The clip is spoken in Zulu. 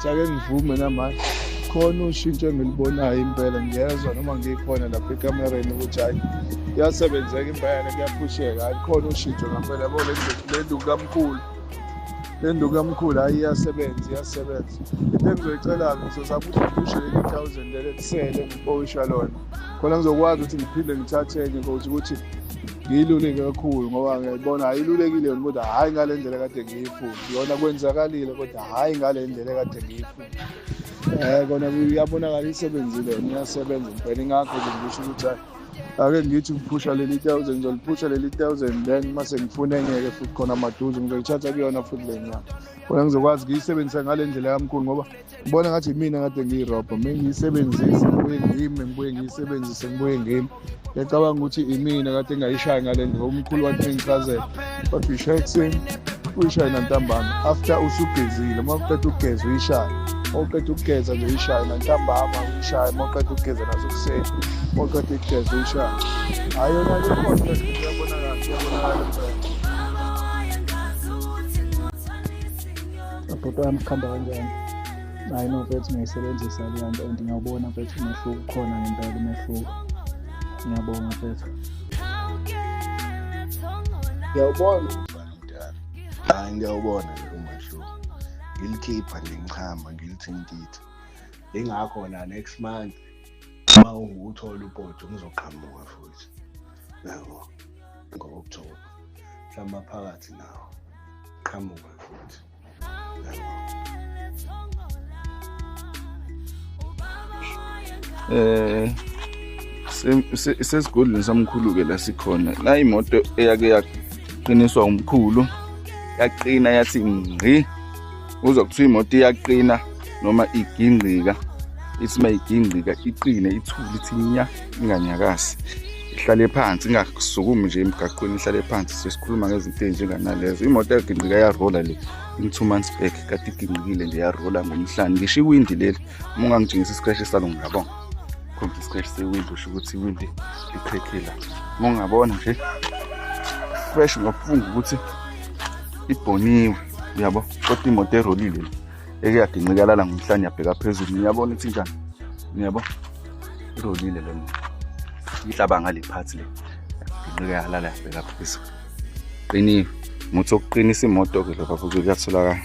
Ngithi ake ngivume namanje khona ushintsho engilibonayo impela, ngiyezwa noma ngikhona lapha ekamereni ukuthi hhayi kuyasebenzeka impela, kuyaphusheka, hhayi khona ushintsho ngampela. Yabo le nduku kamkhulu, le nduku kamkhulu hhayi iyasebenza, iyasebenza. Into engizoyicela-ke, ngizozama ukuthi ngiphushe leli thousand leli elisele ngipowisha lona, khona ngizokwazi ukuthi ngiphinde ngithathe enye ngokuthi ukuthi ngiyiluleke kakhulu, ngoba ngiyayibona ayilulekile yona, kodwa hhayi ngale ndlela kade ngiyifuna yona. Kwenzakalile, kodwa hhayi ngale ndlela kade ngiyifuna. Kona iyabonakala isebenzile yona, iyasebenza impela. Ingakho nje ngisho ukuthi hhayi ake ngithi ngiphusha leli thousand, ngizoliphusha leli thousand, then mase ngifuna enye-ke futhi khona maduze ngizoyithatha kuyona futhi le nyanga, khona ngizokwazi ngiyisebenzisa ngale ndlela yamkhulu, ngoba ngibona ngathi imina kade ngiyirobha. Mina ngiyisebenzise ngibuye ngime, ngibuye ngiyisebenzise ngibuye ngime. Ngiyacabanga ukuthi imina kade ngayishaya ngale ndlela umkhulu wathi ngichazela, kodwa uyishaya ekuseni, uyishaye nantambama after usugezile. Uma uqeda ukugeza uyishaye, uma uqeda ukugeza nje uyishaye nantambama, uyishaye uma uqeda ukugeza nasekuseni, uma uqeda ukugeza uyishaye. Hhayi yona ikhona, iyabonakala, iyabonakala impela. Bhuti wami, kuhamba kanjani? Hhayi no mfethu, ngiyayisebenzisa leya nto and ngiyawubona mfethu umehluko, ukhona ngempela umehluko. Ngiyabonga mfethu. Ngiyawubona. Mfana omdala, hhayi ngiyawubona nje umehluko, ngilikhipha nje ngichama ngilithintitha. Ingakho na next month uma unguwuthola upotsho ngizoqhamuka futhi yabo ngo-October, mhlawumbe phakathi nawo qhamuka futhi yabo. Sesigodlweni samkhulu-ke la sikhona la, imoto eyake yaqiniswa umkhulu yaqina yathi ngqi. Uzwa kuthiwa imoto iyaqina noma igingqika, ithi uma igingqika iqine, ithule, ithi nya, inganyakazi, ihlale phansi, ingasukumi nje emgaqweni, ihlale phansi. Sesikhuluma ngezinto ey'njenganalezo. Imoto yagingqika yarola le in 2 months back, kade igingqikile nje yarola ngomhlane. Ngisho iwindi leli, uma ungangitshengisa iscratch salo, ngingabonga. Khomba iscratch sewindi, usho ukuthi iwindi liqhekhile. Uma ungabona nje fresh, ungafunga ukuthi ibhoniwe, uyabo. Kodwa imoto erolile le eke yaginqika yalala ngomhlane yabheka phezulu, ngiyabona ukuthi njani, ngiyabo irolile le moto, ihlaba ngale phathi le, yaginqika yalala yabheka phezulu, qinile. Umuthi wokuqinisa imoto-ke lo, baba, kuyatholakala.